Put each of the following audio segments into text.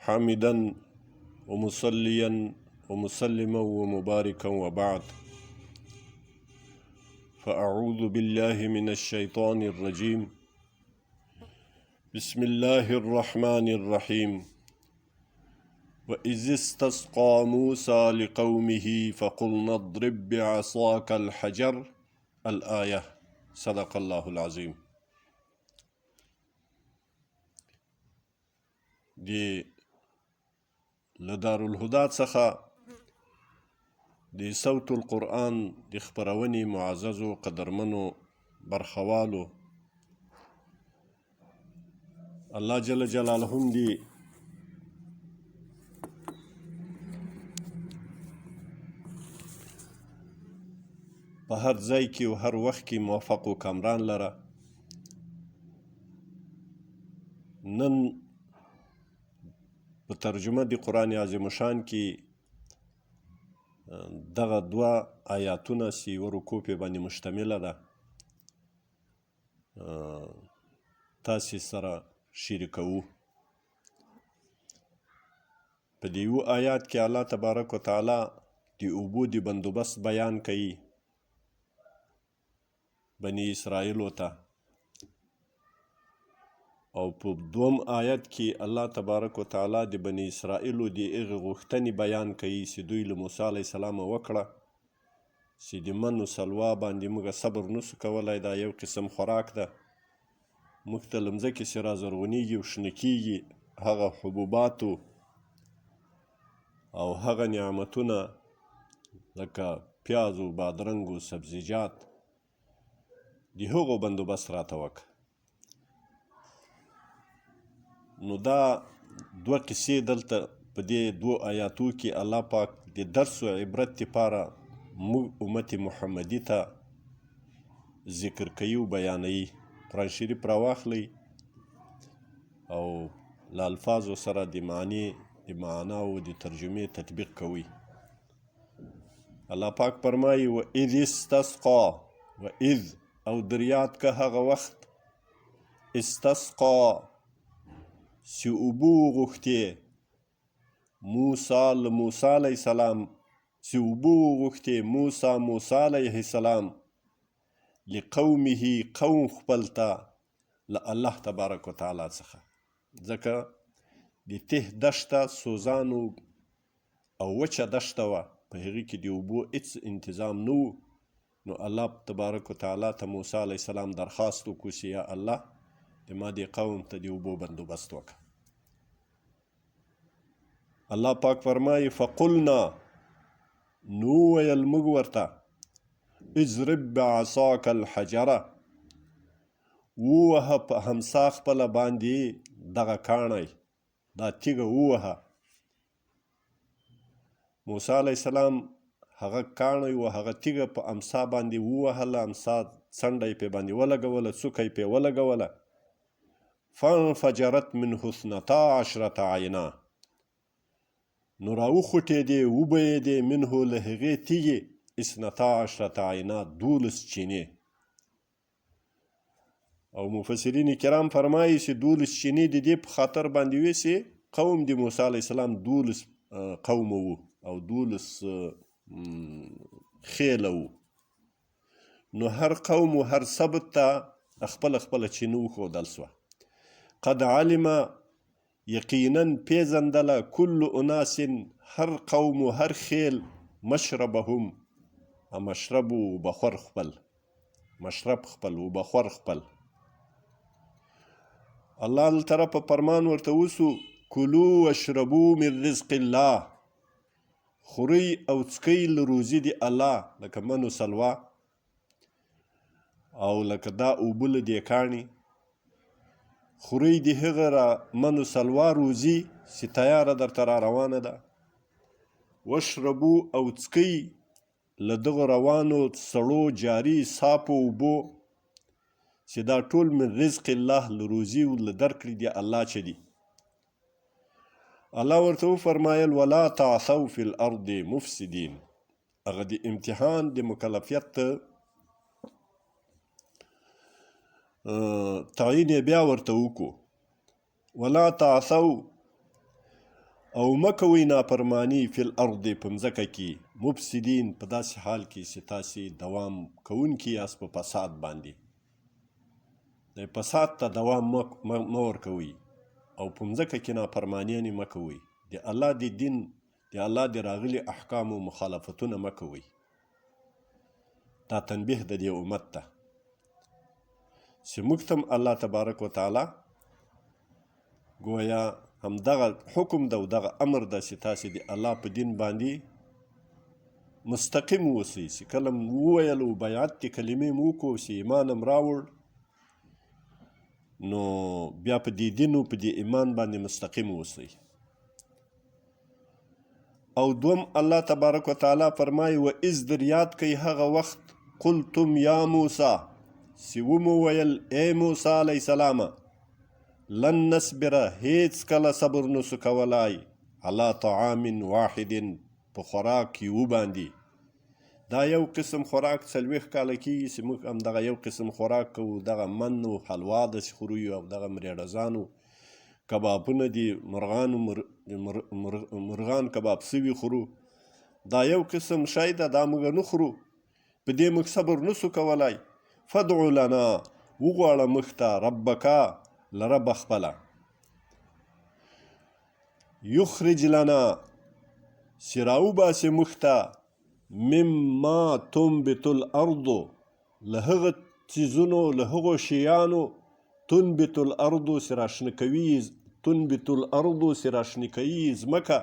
حامدا ومصليا ومسلما ومباركا وبعد، فأعوذ بالله من الشيطان الرجيم. بسم الله الرحمن الرحيم. وإذ استسقى موسى لقومه فقلنا اضرب بعصاك الحجر الآية. صدق الله العظيم. د له دارالهدی څخه د صوت القرآن د خپرونې معززو قدرمنو برخوالو، الله جل جلاله دې په هر ځای کې او هر وخت کې موفق او کامران لره. نن په ترجمه د قرآن عظیم شان کې دغه دوه آیاتونه چې یوه رکوع پې باندې مشتمله ده تاسې سره شریکوو. په دې یو آیات کې الله تبارک وتعالی د اوبو د بندوبست بیان کوي بني اسرائیلو ته، او په دوم آیت کې الله تبارک وتعالی د بني اسرائیلو د هغې غوښتنې بیان کوي چې دوی له موسی علیه السلام وکړه چې د من و سلوا باندې موږ صبر نسو کولی، دا یو قسم خوراک ده، موږ ته له مځکې چې را زرغونېږي او شنه کېږي هغه حبوباتو او هغه نعمتونه لکه پیاز و بادرنګ و سبزیجات د هغو بندوبست راته وکړه. نو دا دوه قصې دلته په دې دوو آیاتو کې الله پاک د درس او عبرت لپاره موږ امت محمدي ته ذکر کوي او بیانوي. قرآن شریف راواخلئ او له الفاظو سره د معنی د معناو د ترجمې تطبیق کوئ. الله پاک فرمایي و اذ استسقا، و اذ او دریاد که هغه وخت استسقا چې اوبه وغوښتې موسی له موسی علیه السلام، چې اوبه وغوښتې موسی موسی علیه السلام لقومه قوم خپل ته له الله تبارک وتعالی څخه، ځکه د ته دښته سوزانو او وچه دښته وه، په هغې کې د اوبو هیڅ انتظام نه و. نو الله تبارک وتعالی ته موسی علیه السلام درخواست وکړو چې یا الله د ما دې قوم ته د اوبو بندوبست وکړه. الله پاک فرمایي فقلنا، نو ویل موږ ورته اضرب بعصاک الحجره، ووهه په همسا خپله باندې دغه کاڼی، دا تیږه ووهه. موسی علیه السلام هغه کاڼی و هغه تیږه په امسا باندې ووهله، امسا څنډه یې پې باندې ولګوله، څوکه یې پې ولګوله. فانفجرت منه اثنتا عشرة عینا، نو راوخوټېدې وبهېدې منه له هغې تیږې اثنتا عشرة عینا 12 چینې. او مفسرین کرام فرمایي چې 12 چینې د دې په خاطر باندې وې چې قوم د موسی علیه السلام 12 قوم وو او 12 خېله وو، نو هر قوم و هر سبت ته خپله خپله چینه وښودل سوه. قد علم یقینا پیزندله کل اناس هر قوم و هر خیل مشربهم، مشرب و بخور خپل، مشرب خپل و بخور خپل. الله له طرفه فرمان ورته وسو کلو واشربو من رزق الله، خورئ او څکئ له روزي د الله، لکه من و سلوا او لکه دا اوبه له دې کاڼي، خورئ د هغه را من و سلوا روزي چې تیاره درته را روانه ده. واشربو او څکئ له دغو روانو سړو جاري صافو اوبو چې دا ټول من رزق الله له روزي او له درکړې د الله چې دي. الله ورته وفرمایل ولا تعثوا فی الارض مفسدین، هغه د امتحان د مکلفیت تعین یې بیا ورته وکړو. ولا تعثوا او مه کوئ نافرماني فی الارض په مځکه کې، مفسدین په داسې حال کې چې تاسې دوام کوونکي یاست په فساد باندې. د فساد ته دوام مه ورکوئ او په مځکه کې نافرمانیانې مه کوئ، د الله د دین، د الله د راغلي احکامو مخالفتونه مه کوئ. دا تنبیه د دې امت ته چې موږ ته هم الله تبارک وتعالی ګویا همدغه حکم ده او دغه امر ده چې تاسې د الله په دین باندې مستقیم اوسئ، چې کله مو وویل او بیعت د کلمې مو وکړو چې ایمان هم راوړ، نو بیا په دې دین او په دې ایمان باندې مستقیم اوسئ. او دوم الله تبارک وتعالی فرمایي و اذ در یاد کئ هغه وخت قلتم یا موسی چې ومو ویل ای موسی علیه السلام لن نصبر هیڅ کله صبر نسو کولای علی طعام واحد په خوراک یو باندې. دا یو قسم خوراک 40 کاله کېږي چې موږ همدغه یو قسم خوراک کوو، دغه من او حلوا داسې خورو او دغه مریړزانو کبابونه دي، مرغانو مرغان کباب سوي خورو. دا یو قسم شی ده، دا موږ نه خورو، په دې موږ صبر نسو کولای. فدع لنا وغواړه موږ ته ربک له ربه خپله، یخرج لنا چې راوباسي موږ ته مما تنبت الارض له هغه څیزونو، له هغو شیانو، تنبت الارض چې راشنه کوي، تنبت الارض چې راشنه کوي ځمکه،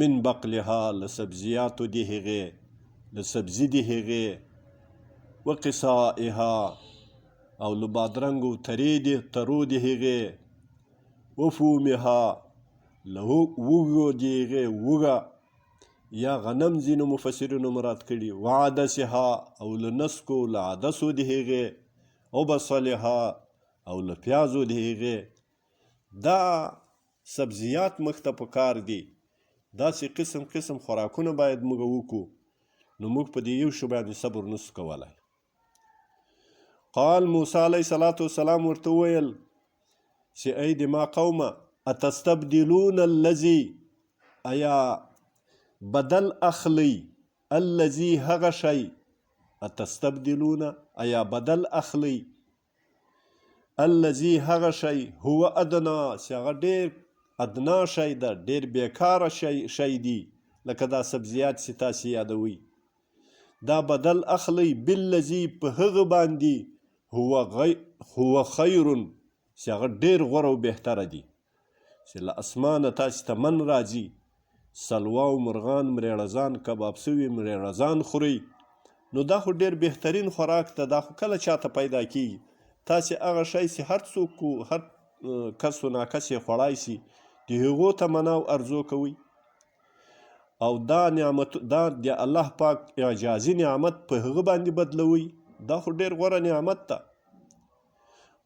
من بقلها له سبزیاتو د هغې، له سبزي د هغې، وقصائها او له بادرنګو ترې د ترو د هغې، وفومها له وږو د هغې وږه یا غنم ځینو مفسرینو مراد کړي، وعدسها او له نسکو له عدسو د هغې، وبصلها او له پیازو د هغې. دا سبزیات موږ ته پکار دي، داسې قسم قسم خوراکونه باید موږ وکړو، نو موږ په دې یو شی باندې صبر نسو کولی. قال موسی علیه الصلاة والسلام ورته وویل چې ای د ما قومه اتستبدلون الذي، ایا بدل اخلی الذي هغه شی، اتستبدلون ایا بدل اخلی الذي هغه شی هو ادنا چې هغه ډېر ادنا شی ده، ډېر بېکاره شی دی، لکه دا سبزیات چې تاسې یادوئ، دا بدل اخلی بالذي په هغه باندې هو خیر چې هغه ډېر غوره او بهتره دي، چې له اسمانه تاسې ته من راځي، سلوا او مرغان مریړزان کباب سوي مریړزان خورئ، نو دا خو ډېر بهترین خوراک ده، دا خو کله چاته پیدا کیږي. تاسې هغه شی چې هر څوک هر کس و ناکس یې خوړای سي د هغو تمنا او ارزو کوئ، او دا نعمت، دا د الله پاک اعجازي نعمت په هغه باندې بدلوئ، دا خو ډېر غوره نعمت ده.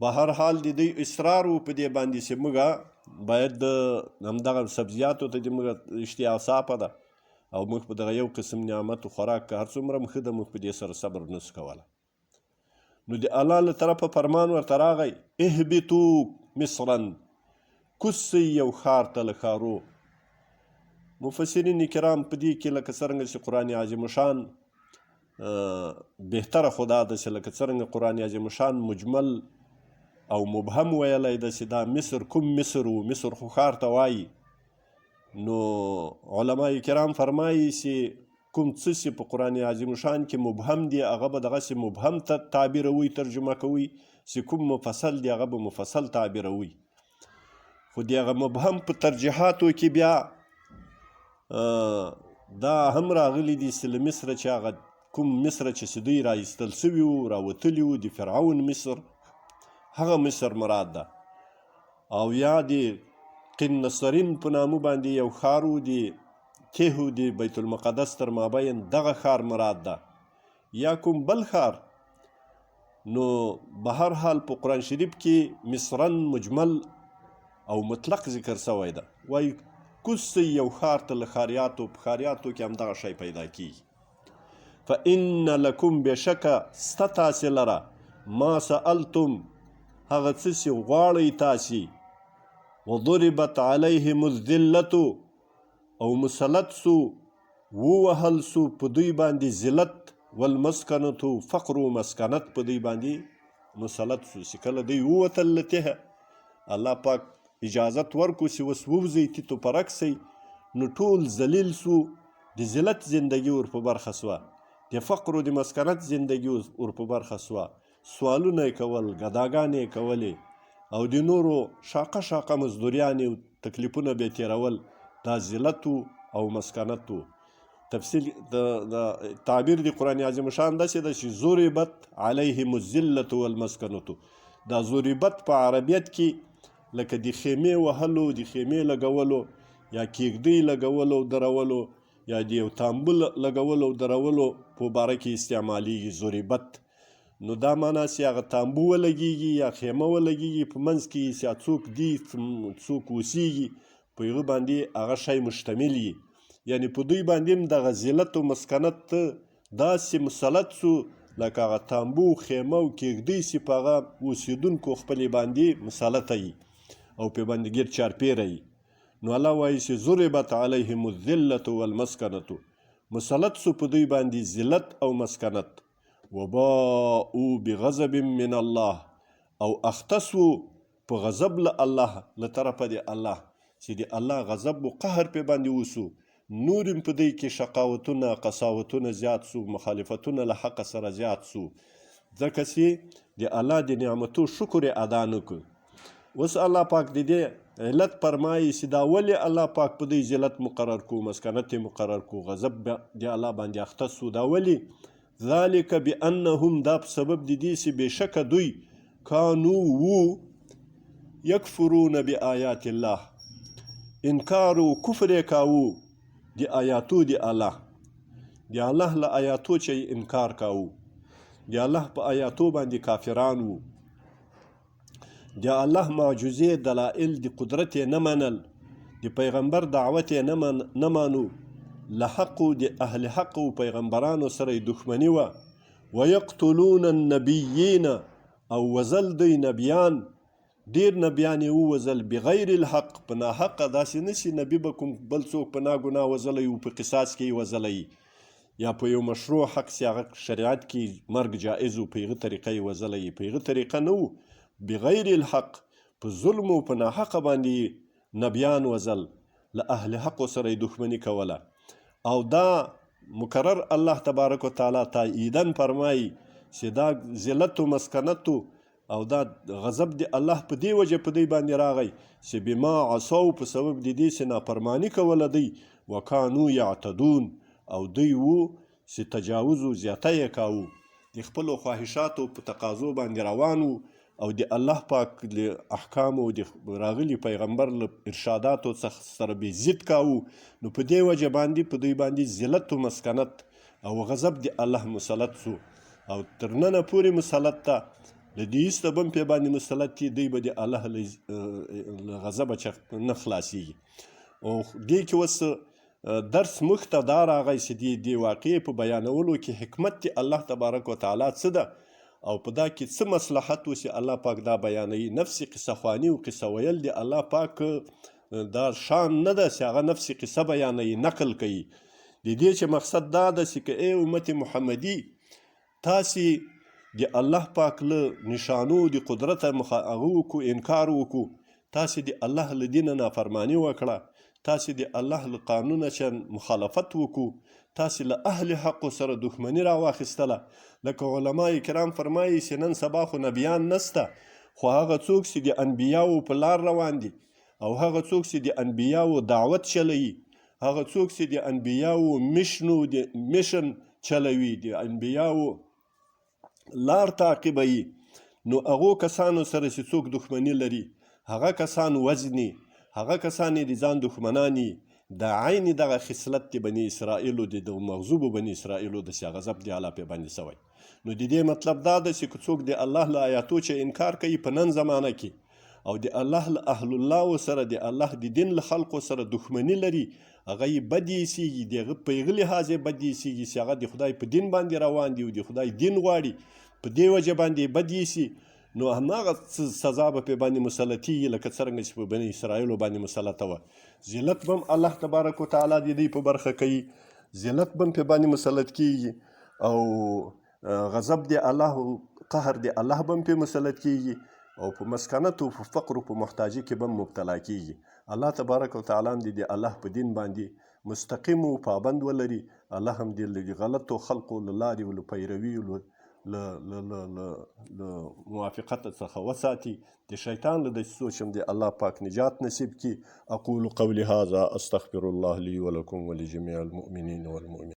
به هر حال د دوی اصرار و په دې باندې چې موږ باید همدغه سبزیاتو ته د موږ اشتها صافه ده او موږ په دغه یو قسم نعمت و خوراک که هر څومره هم ښه ده موږ په دې سره صبر نه سو کولی. نو د الله له طرفه فرمان ورته راغی اهبطو مصرا، کوز سئ یو ښار ته له ښارو. مفسرین کرام په دې کې لکه څرنګه چې قرآن عظیم شان بهتره خو دا ده چې لکه څرنګه قرآن عظیم شان مجمل او مبهم ویلی ده چې دا مصر کوم مصر و، مصر خو ښار ته وایي. نو علما کرام فرمایي چې کوم څه چې په قرآن عظیم شان کې مبهم دی هغه به دغسې مبهم تعبیروي، ترجمه کوي، چې کوم مفصل دی هغه به مفصل تعبیروي. خو د هغه مبهم په ترجیحاتو کې بیا دا هم راغلي دي چې له مصره چې هغه کوم مصره چې دوی را ایستل سوي وو، راوتلي وو، د فرعون مصر، هغه مصر مراد ده. او یا د قنصرین په نامه باندې یو ښار و، د تیهو د بیت المقدس تر مابین دغه ښار مراد ده، یا کوم بل ښار. نو به هر حال په قرآن شریف کې مصرن مجمل او مطلق ذکر سوی ده. وایي کوز سئ یو ښار ته له ښاریاتو، په ښاریاتو کې همدغه شی پیدا کیږي. فإن لکم بېشکه سته تاسې لره ما سألتم هغه څه چې غواړئ تاسې، وضربت علیهم الذلة، او مسلط سو، ووهل سو په دوی باندې ذلت، والمسکنة، فقر و مسکنت په دوی باندې مسلط سو. چې کله دوی ووتل له تیه، الله پاک اجازت ورکو چې اوس ووځئ، تیت و پرک سئ، نو ټول ذلیل سو، د ذلت زندګي ور په برخه سوه، د فقر و د مسکنت زندګي ور په برخه سوه، سوالونه یې کول، ګداګانې یې کولې او د نورو شاقه شاقه مزدوریانې او تکلیفونه به یې تېرول. دا ذلت و او مسکنت و. تفصیل د تعبیر د قرآن عظیم شان داسې ده چې ضربت علیهم الذلة والمسکنة. دا ضربت په عربیت کې لکه د خیمې وهلو، د خیمې لګولو یا کېږدۍ لګولو او درولو یا د یو تامبو لګولو او درولو په باره کې استعمالیږي ضربت. نو دا معنا چې هغه تامبو ولګیږي یا خیمه ولګیږي، په منځ کې چې څوک دي، څوک اوسیږي، په هغه باندې هغه شی مشتمل وي. یعنی په دوی باندې هم دغه ذلت او مسکنت داسې مسلط سو لکه هغه تامبو، خیمه او کېږدۍ چې په هغه اوسېدونکو خپلې باندې مسلطه وي او پرې باندې ګیر چارپېره وي. نو الله وایي چې ضربت علیهم الذلة والمسکنة، مسلط سو په دوی باندې ذلت او مسکنت. وباءوا بغضب من الله، او اخته سو په غضب له الله، له طرفه د الله، چې د الله غضب و قهر پې باندې وسو، نور هم په دوی کې شقاوتونه قساوتونه زیات سو، مخالفتونه له حق سره زیات سو، ځکه چې د الله د نعمتو شکر یې ادا نه کړ. اوس الله پاک د دې علت فرمایي چې دا ولې الله پاک په دوی ذلت مقرر کو، مسکنت یې مقرر کو، غضب د الله باندې اخته سو، دا ولې؟ ذلک بأنهم، دا په سبب د دې چې بېشکه دوی کانو وو یکفرون بآیات الله، انکار او کفر یې کاوه د آیاتو د الله، د الله له آیاتو چې یې انکار کاوه، د الله په آیاتو باندې کافران وو، د الله معجزې دلائل د قدرت یې نه منل، د پیغمبر دعوت یې نه مانو، له حق د اهل حق او پیغمبرانو سره یې دښمني وه. ویقتلون النبیین، او وزل دوی نبیان، ډیر نبیان یې ووزل، بغیر الحق، په ناحقه، داسې نه چې نبي به کوم بل څوک په ناګناه وزلی و، په قصاص کې یې وزلی یا په یو مشروع حق چې هغه شریعت کې مرګ جائز و په هغه طریقه یې وزلی، په هغه طریقه نه و، بغیر الحق، په ظلم او په ناحقه باندې یې نبیان وزل، له اهل حقو سره یې دښمني کوله. او دا مکرر الله تبارک وتعالی تاییداً فرمایي چې دا ذلت و مسکنت او دا غضب د الله په دې وجه په دوی باندې راغی چې بما عصوا، په سبب د دې چې نافرماني کوله دوی، وکانو یعتدون، او دوی وو چې تجاوز و زیاتی یې کاوه، د خپلو خواهشاتو په تقاضو باندې روان وو او د الله پاک له احکامو د راغلي پیغمبر له ارشاداتو څخه سره بې ضد کاوه. نو په دې وجه باندې په دوی باندې ذلت و مسکنت او غضب د الله مسلط سو او تر ننه پورې مسلط ده. له دې وروسته به هم پرې باندې مسلط دي، دوی به د الله له غضبه نه خلاصېږي. او دې کې اوس درس موږ ته دا راغی چې دې واقعې په بیانولو کې حکمت د الله تبارک وتعالی څه ده او په دا کې څه مصلحت و چې الله پاک دا بیانوي. نفس قصه خواني او قصه ویل د الله پاک دا شان نه ده چې هغه نفس قصه بیانوي، نقل کوي. د دې چې مقصد دا ده چې که ای امت محمدي تاسې د الله پاک له نشانو د قدرته هغه وکړو، انکار وکړو، تاسې د الله له دینه نافرماني وکړه، تاسې د الله له قانونه چې مخالفت وکړو، تاسې له اهل حقو سره دښمني راواخیستله. لکه علما کرام فرمایي چې نن سبا خو نبیان نسته، خو هغه څوک چې د انبیاو په لار روان دي او هغه څوک چې د انبیاو دعوت چلوي، هغه څوک چې د انبیاو مشن چلوي، د انبیاو لار تعقیبوي، نو هغو کسانو سره چې څوک دښمني لري هغه کسان وزني، هغه کسان یې د ځان دښمنان یي. دا عین دغه خصلت د بني اسرائیلو د دغو مغضوبو بني اسرائیلو د چې غضب د الله پې باندې سوی. نو د دې مطلب دا ده چې که څوک د الله له آیاتو چې انکار کوي په نن زمانه کې او د الله له اهل الله سره د الله د دین له خلقو سره دښمني لري، هغه یې بد ایسیږي، د هغه په هغه لحاظ یې بد ایسیږي چې هغه د خدای په دین باندې روان دي او د خدای دین غواړي، په دې وجه باندې یې بد ایسي. نو هماغه سزا به پې باندې مسلطیږي لکه څرنګه چې په بني اسرائیلو باندې مسلطه وه. ذلت به هم الله تبارک وتعالی د دوی په برخه کوي، ذلت به هم پې باندې مسلط کیږي او غضب د الله او قهر د الله به هم پې مسلط کیږي او په مسکنت او په فقر او په محتاجي کې به هم مبتلا کیږي. الله تبارک وتعالی هم دې د الله په دین باندې مستقیم او پابند ولري. الله هم دې له غلطو خلقو له لارې او له پیروي او له له له له له له موافقت څخه وساتي. د شیطان له دسیسو چې هم دې الله پاک نجات نصیب کړي. اقول قولي هذا استغفر الله لي ولكم ولجميع المؤمنين والمؤمنات.